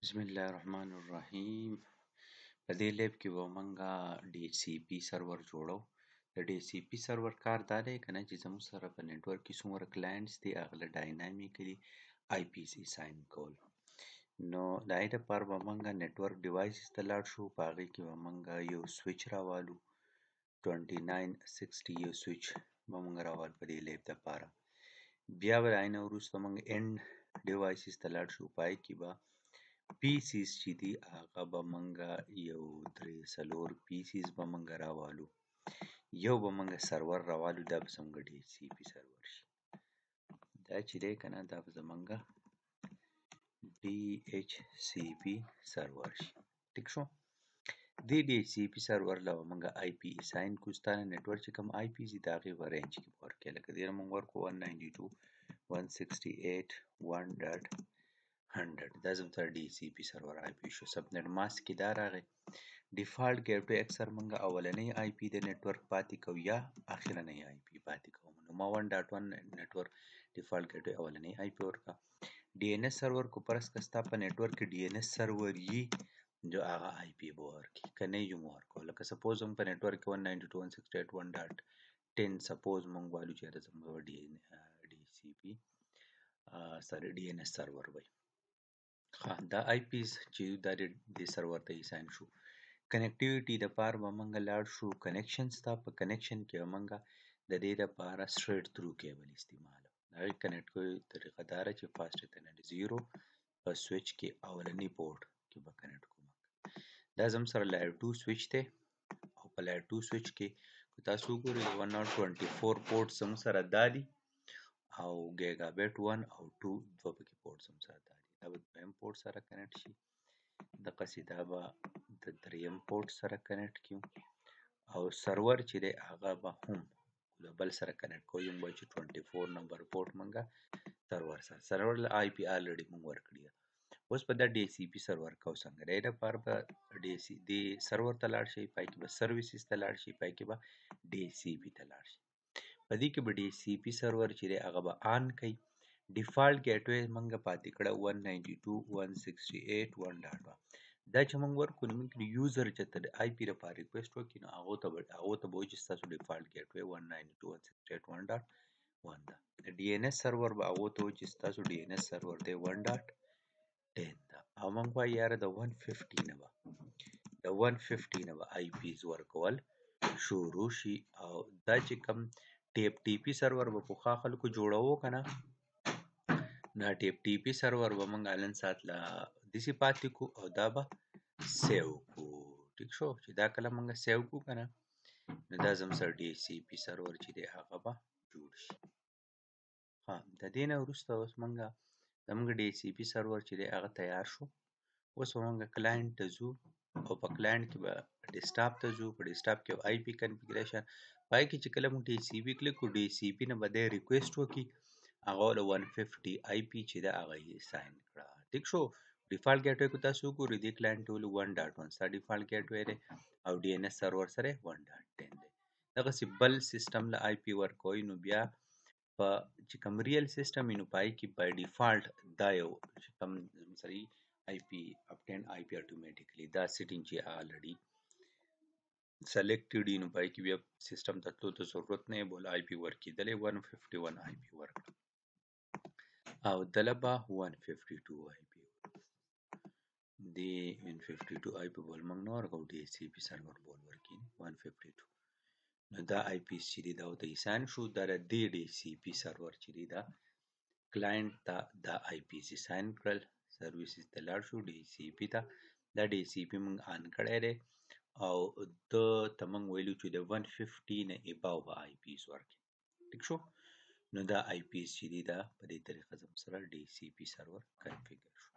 بسم الله الرحمن الرحیم. په دې lab کې به موږ DHCP server جوړو. د DHCP server کار دا دی که نه چې زموږ سره په network کې څومره clients دي، هغه له dynamically IPs assign کول. نو د هغې دپاره به موږ network devices ته لاړ شو. په هغې کې به موږ یو سویچ راوالو، 2960 یو سویچ به موږ راوالو په دې lab دپاره. بیا به د هغې نه وروسته موږ end devices ته لاړ شو. په هغې کې به PCs چې دي، هغه به موږ یو درې څلور PCs به موږ راوالو. یو به موږ سرور راوالو، دا به زموږ DHCP server شي. دا چې دی که نه، دا به زموږ DHCP server شي. ټیک شو؟ دې DHCP server له به موږ IP assign کړو. ستا network چې کوم IP دي، د هغې په range کې به ورکړي. لکه دې نه موږ ورکړو 192.168.1.100. دا زموږ سره DHCP server IP شو. Subnet mask کې دا راغی. Default gateway اکثر موږ اولنۍ IP د network پاتې کوو یا اخرنۍ IP پاتې کوو. نو ما 1.1 network default gateway اولنۍ IP ورکړه. DNS server کو فرض که ستا په network کې DNS server یي، نو هغه IP به ورکړي، که نه یې مو ورکړو. لکه suppose زموږ په network کې 192.168.1.10 suppose موږ والو چې زموږ DHCP، sorry، DNS server وي. ښه، دا IPs چې دا دې سرور ته assign شو. Connectivity د پاره به موږ لاړ شو connections ته. په connection کې به موږ د دې دپاره straight through cable استعمالو. د هغې connect کولو طریقه دا ده چې Fast Ethernet 0 په سویچ کې اولني پورټ کې به connect کوو. دا زموږ سره layer 2 switch دی، او په layer 2 switch کې که تاسو وګورئ، 124 پورټ زموږ سره دا دي، او gigabit 1 او 2 دوه پکې پورټ زموږ سره دا دي. دا به دویم پورټ سره connect شي، دقسې دا به د دریم پورټ سره connect کړو، او سرور چې دی هغه به هم د بل سره connect کوو. موږ چې 24 number port موږ سرور سره، سرور له IP already موږ ورکړي ده. اوس به دا DHCP server کوو څنګه؟ د دې لپاره به دې سرور ته لاړ شئ، په کې به services ته لاړ شئ، په کې به DHCP ته لاړ شئ. په دې کې به DHCP server چې دی هغه به on کړئ. Default gateway موږ پاتې کړه 192.168.1.1. دا چې موږ ورکړو، نو موږ user چې ته د IP لپاره request وکړي، نو هغو ته به وایي چې ستاسو default gateway 192.168.1.1 ده. د DNS server به هغو ته وایي چې ستاسو DNS server دی 1.10 ده. او موږ وایو یاره د 150 نه به IPs ورکول شروع شي. او دا چې کوم TFTP server به پخوا خلکو جوړوو که نه، نو TFTP server به موږ الن سات له داسې پاتې کړو او دا به save کړو. ټیک شو؟ چې دا کله موږ save کړو که نه، نو دا زموږ سره DHCP server چې دی هغه به جوړ شي. ها، د دې نه وروسته اوس موږ زموږ DHCP server چې دی هغه تیار شو. اوس به موږ client ته ځو، او په client کې به desktop ته ځو. په desktop کې IP configuration، په هغې کې چې کله موږ DHCP click کړو، DHCP نه به دی request وکړي، هغه له 150 IP چې ده هغه یې assign کړه. ټیک شو؟ Default gateway که تاسو وګورئ، دې client ټول 1.1 ستا default gateway دی، او DNS server سره 1.10 دی. دغسې بل سیستم له IP ورکوي، نو بیا په چې کوم real system وي، نو په هغې کې by default دا یو چې کوم سره IP obtain IP automatically دا setting چې already selected، نو په هغې کې بیا سیستم ته تلو ته ضرورت نه، بول IP ورکېدلی. 151 IP ورکړه او دله به 152 IP. دې 152 IP بول موږ نه ورکوو، DHCP server بول ورکړي 152. نو دا IP چې دی دا ورته assign شو. دا د دې DHCP server چې دی دا client ته دا IP assign کړل. Services ته لاړ شو، DHCP ته. دا DHCP موږ on کړی دی، او ده ته موږ ویلو چې د 150 نه above به IPs ورکړي. ټیک شو؟ نو دا IPs چې دی دا په دې طریقه زموږ سره DHCP server configure شو.